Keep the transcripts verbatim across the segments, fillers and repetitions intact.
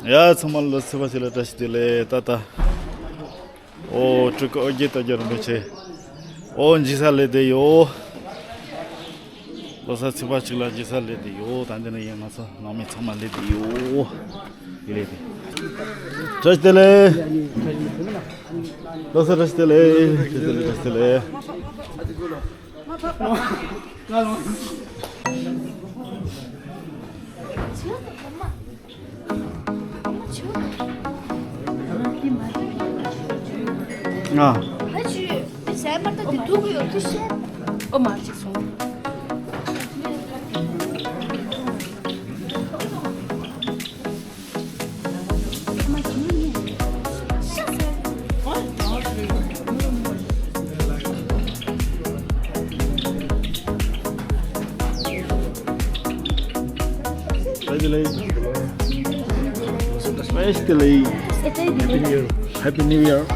ཡ་ཚང་མ་ལ་ཚེས་པ་ཞིག་ལ་བཀྲ་ཤིས་བདེ་ལེགས་ད་ལྟ། ཨོ་སྤྲུལ་སྐུ་ཨོ་རྒྱན་སྟོབས་རྒྱལ་རིན་པོ་ཆེ། ཨོ་འཇིགས་ས་ལས་བསྡད་ཡོད། ལོ་གསར་ཚེས་པ་གཅིག་ལ་འཇིགས་ས་ལས་བསྡད་ཡོད། ད་འདི་ནས་ཡང་ང་ཚོ་ནང་མི་ཚང་མ་ལས་བསྡད་ཡོད། ཡིན་ལས་བསྡད། བཀྲ་ཤིས་བདེ་ལེགས། ལོ་གསར་བཀྲ་ཤིས་བདེ་ལེགས། བཀྲ་ཤིས་བདེ་ལེགས། བཀྲ་ཤིས་བདེ་ལེགས། ང་། ཨོ་མ་གཅིག་སོང་། Especially Happy New Year.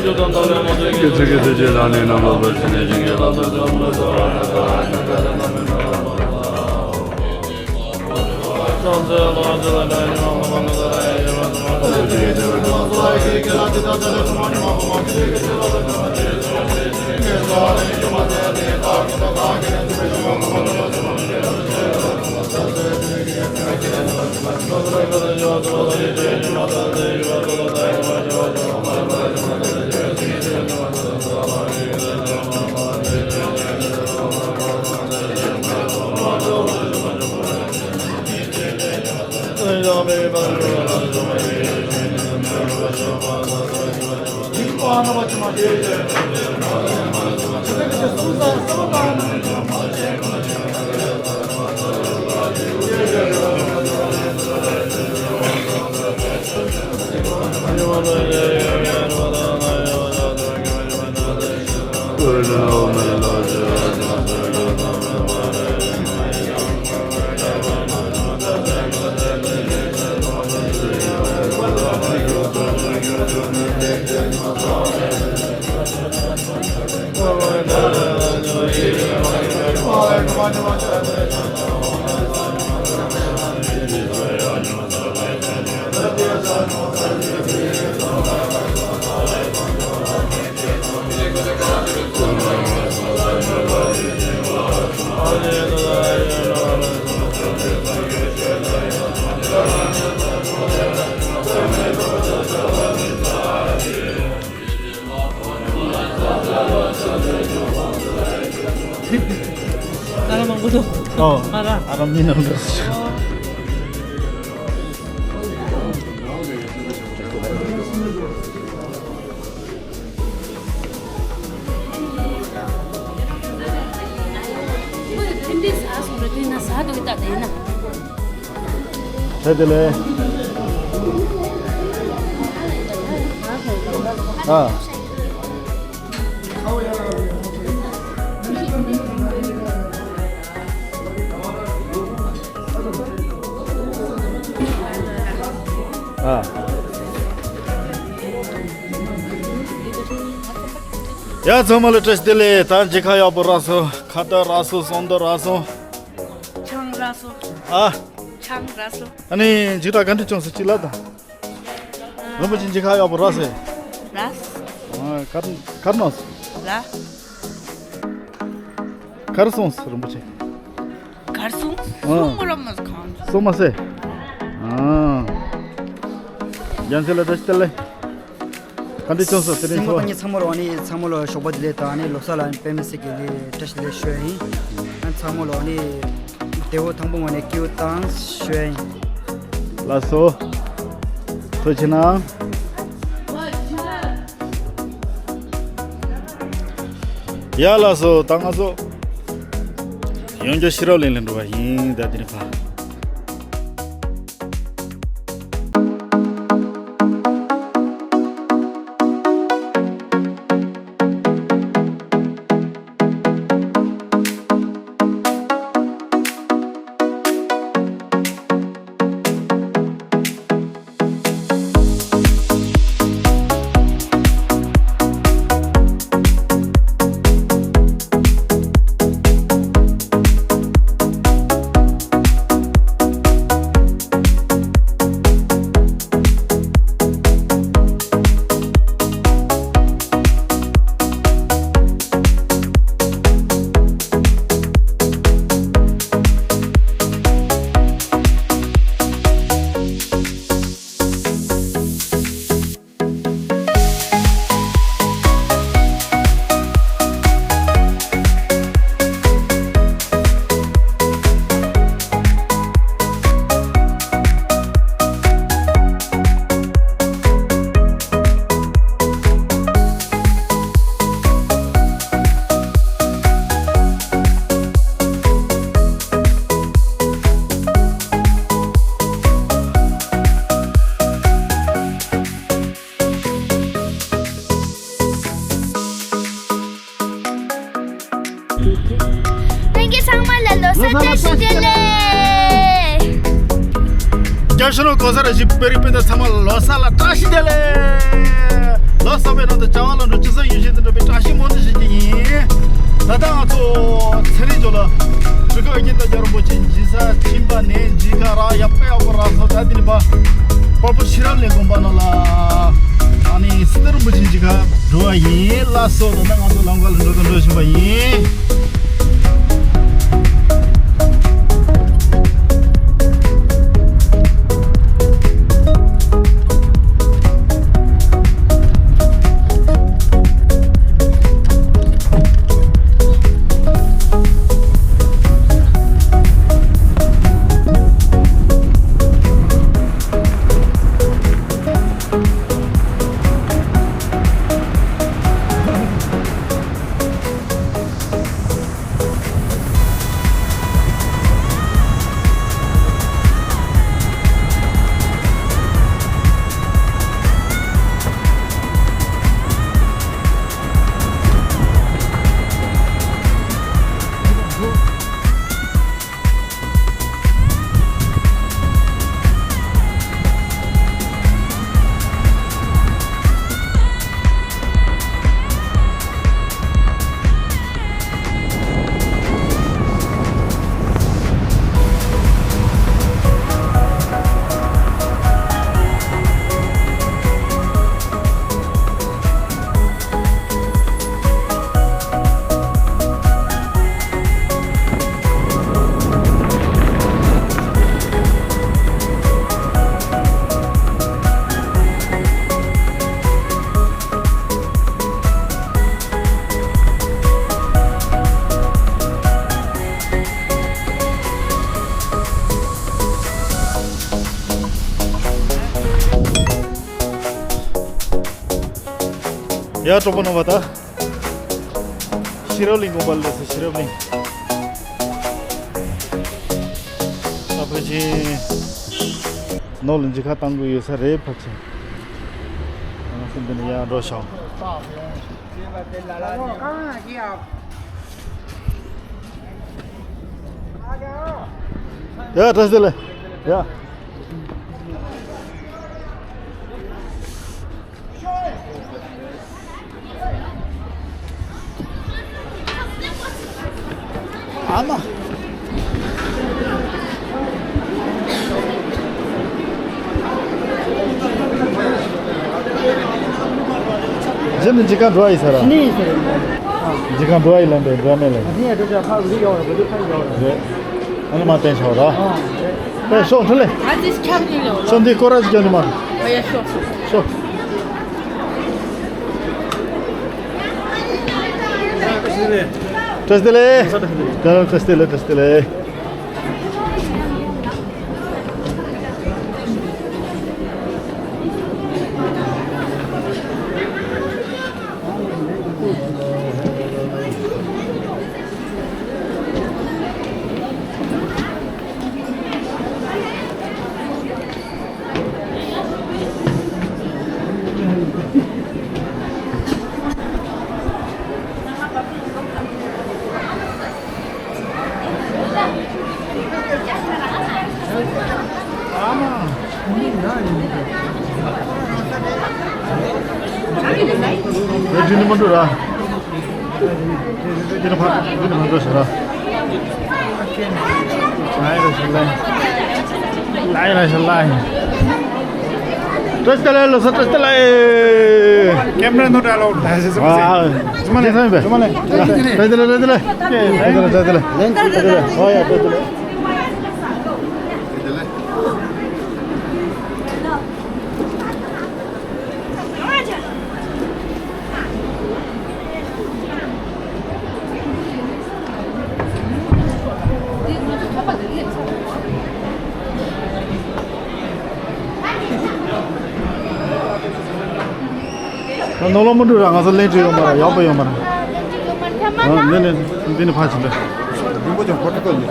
སྐྱེ་ཚུལ་གྱི་ཚུལ་གྱིས་བླངས་ནས་རྣམ་པར་འབབ་ཕྱིར་ནི་བྱིན་གྱིས་བརླབ་ཏུ་གསོལ། ཨ་ར་མང་པོ་འདུག་ཨོ། ཨ་ར། ཨ་ར་མི་ནང་འདུག་བཀྲ་ཤིས་བདེ་ལེགས། ཨ། ཨ། ཡ། ཚང་མ་ལ་བཀྲ་ཤིས་བདེ་ལེགས། ད་མཇལ་ཁ་ཡག་པོ་རག་སོང་། ཁ་བརྡ་རག་སོང་། གསང་བརྡ་རག་སོང་། ཆང་རག་སོང་། ཨ། ཆང་རག་སོང་། ཨ་ནི་འཇིགས་སྐྲག་ག་འདྲ་བྱུང་སོང་ཅིག་ལབ་དང་། རིན་པོ་ཆེ་མཇལ་ཁ་ཡག་པོ་རག་སོང་། རག་སོང་། ཨ། གར་གར་ན་སོང་། ལ། གར་སོང་ཟེར་རིན་པོ་ཆེ། གར་སོང་། ཨ། སོང་མ་ར་མ་གང་། སོང་མ་ཟེར། ཨ། རྒྱལ་མཚན་ལ་བཀྲ་ཤིས་བདེ་ལེགས། ག་འདྲ་བྱུང་སོང་དེ་རིང་ཚོ། སེམས་པ་ཉིད་ཚང་མ་ལ་ཨ་ནི་ཚང་མ་ལ་ཞོགས་པ་བདེ་ལེགས་དང་ཨ་ནི་ལོ་གསར་ལ་དཔེ་མི་སྲིད་ཀྱི་ཨ་ནི་བཀྲ་ཤིས་བདེ་ལེགས་ཞུ་ཡ་ཡིན། ཨ་ནི་ཚང་མ་ལ་ཨ་ནི་བདེ་པོ་ཐང་པོ་ངང་ནས་སྐྱིད་པོ་བཏང་ཞུ་ཡ་ཡིན། ལགས་སོ། ཐུགས་རྗེ་གནང་། ཡ་ལགས་སོ། ད་ང་ཚོ་ཡང་བསྐྱར་ཤེས་རབ་གླིང་ལ་འགྲོ་བ་ཡིན། ད་དེ་ནས་ཕར། ལྷན་རྒྱས་ཚང་མ་ལ་ལོ་གསར་བཀྲ་ཤིས་བདེ་ལེགས། རྒྱ་གཞུང་ལ་གོ་ས་ར་ཞིག་པེ་རི་སྤུན་ཟླ་ཚང་མ་ལོ་གསར་ལ་བཀྲ་ཤིས་བདེ་ལེགས། ལ་ས་བའི་ནང་དུ་བྱ་བ་ལ་འགྲོ་ཅི་ས་ཡོད་བཞིན་དུ་འགྲོ་བའི་བཀྲ་ཤིས་སྨོན་འདུན་ཞུ་རྒྱུ་ཡིན། ད་ལྟ་ང་ཚོ་ཚེ་རིང་ཇོ་ལ་གྲུ་ཁ་ཨ་ཀྱི་སྟག་རྒྱ་རིན་པོ་ཆེ་འཇིགས་ས་ཁྱིམ་པ་ནས་འཇིགས་ཁ་ར་ཡ་པེ་ཡ་པོ་ར་སོ་ད་དེ་ནི་པ་པར་པོ་ཤེས་རབ་གླིང་དགོན་པ་ནང་ལ་ཨ་ནི་སི་ཏུ་རིན་པོ་ཆེ་འཇིགས་ཁ་འགྲོ་བ་ཡིན་ལ་སོ། ད་ལྟ་ང་ཚོ་ལམ་ཁ་ལ་འགྲོ་དང་འགྲོ་བཞིན་པ་ཡིན། ཡ་གྲོགས་པོ་རྣམ་པ། ད་ཤེས་རབ་གླིང་དགོན་པ་ལ་སླེབས་སོང་། ཤེས་རབ་གླིང་། ད་ཕལ་ཆེར་ནོར་ལ་འཇིགས་ཁ་བཏང་དགོས་ཡོད་ས་རེད། ཕལ་ཆེར་ང་ཚོ་འདི་ནས་ཡར་འགྲོ་ཤག་ཡ་བཀྲ་ཤིས་བདེ་ལེགས། ཡ། ཨ་མ། རྗེས་ནས་འཇིགས་སྐར་འགྲོ་བ་ཡིན་ས་ར། ནི་ཡིན་ས་ར། འཇིགས་སྐར་འགྲོ་བ་ཡིན་ལབ་པས་འགྲོ་བ་མེད་ལ། ནི་ཡ་འགྲོ་ཆ་ཕ་རུ་ཡོང་ར་བ་དུ་ཕ་ཡོང་ར། རེད། ཨ་ནི་མ་བསྟན་ཆོག་ར། ཨ་རེད། ཨེ་ཤོག་འཕྲིན་ལས། ཨ་ཙི་ཁྱབ་ནི་ལོ། ཤོག་འདི་སྐོར་ར་ཅིག་རྒྱབ་ནི་མ། ཨ་ཡ་ཤོག་ཤོག་ཤོག་བཀྲ་ཤིས་བདེ་ལེགས། བཀྲ་ཤིས་བདེ་ལེགས། བཀྲ་ཤིས་བདེ་ལེགས། བཀྲ་ཤིས་བདེ་ལེགས། བཀྲ་ཤིས་བདེ་ལེགས་ལོ་སར། བཀྲ་ཤིས་བདེ་ལེགས། ཀེམ་ར་ནོ་ཏྲ་ལོ། ཨ། ཚང་མ་ལ། ཚང་མ་ལ། བཀྲ་ཤིས་བདེ་ལེགས། བཀྲ་ཤིས་བདེ་ལེགས། བཀྲ་ཤིས་བདེ་ལེགས། ཨོ་ཡ། བཀྲ་ཤིས་བདེ་ལེགས། ནོར་ལོ་མི་འགྲོ་ར། ང་ཚོ་ལེན་ཁྲིད་ཡོང་མ་ར། ཡག་པོ་ཡོང་མ་ར། ཨ། འདི་ནི་འདི་ནི་ཕ་ཆེ་འདྲ། རིན་པོ་ཆེ་ཧོ་ཏི་ཀོ་ཡིན།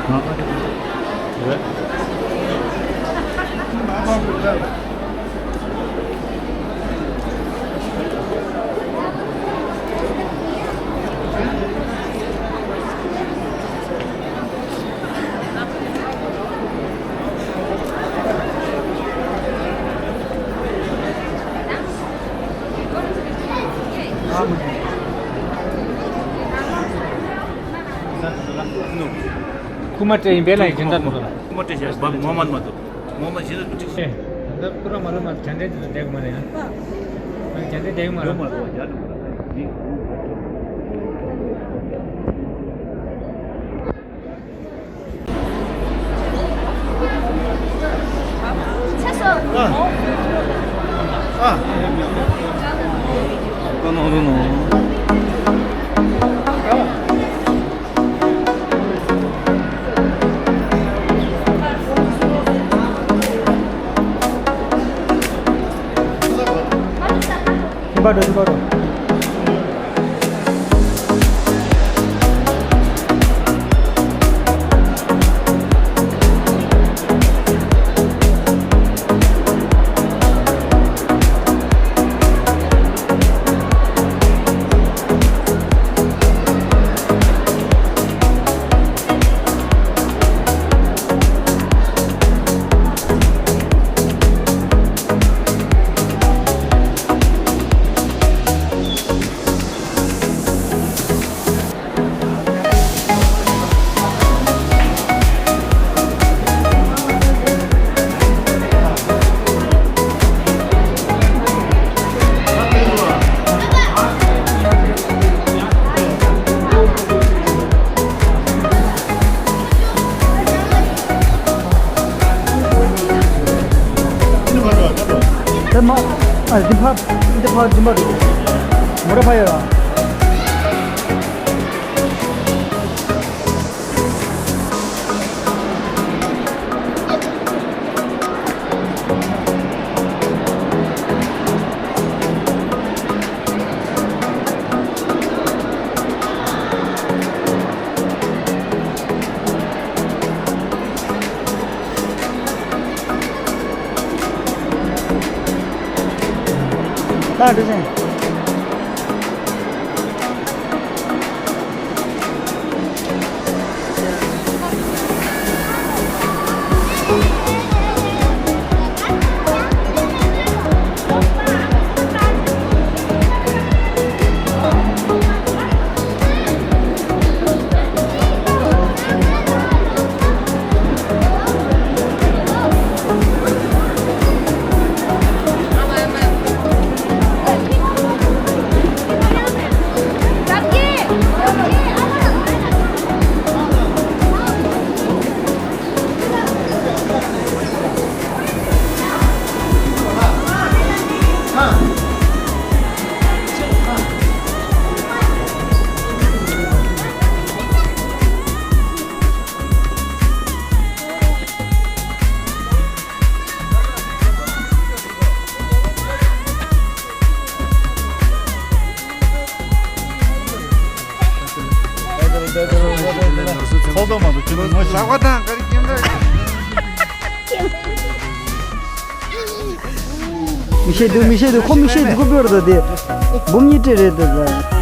ཨ། རེད། རྐུ་མ་སྤྲད་ཡིན་པས་ལ་ཡིན་ད་ནོ། རྐུ་མ་སྤྲད་བྱས་ངོ་མ་མ་གཏོགས། ངོ་མ་གཞི་ནས་སྤྲད། ད་པུ་ར་མ་རུ་མ་བྱ་འདྲེ་དེ་ཚོ་བསྡད་གི་མ་རེད་ཡ། བྱ་འདྲེ་བསྡད་གི་མ་རེད། དེ་མ། ཨ། འདི་ཕ། འདི་ཕ། འདི་མ་རེད། མོ་ར་ཕ་ཡོད་ར། ད་འགྲོ་ཅན། ཚོགས་གཏོང་མ་གཏོགས་ཁྱོད་ཚོ་ངོ་ཤེས། ལག་པ་དང་ག་རེ་སྐྱེམ་འདྲ། མི་ཤེས་འདུག་མི་ཤེས་འདུག་ཁོ་མི་ཤེས་འདུག་ཁོ་བོད་རེད་དེ། འབུམ་གཉིས་སྤྲད་རེད་དེ།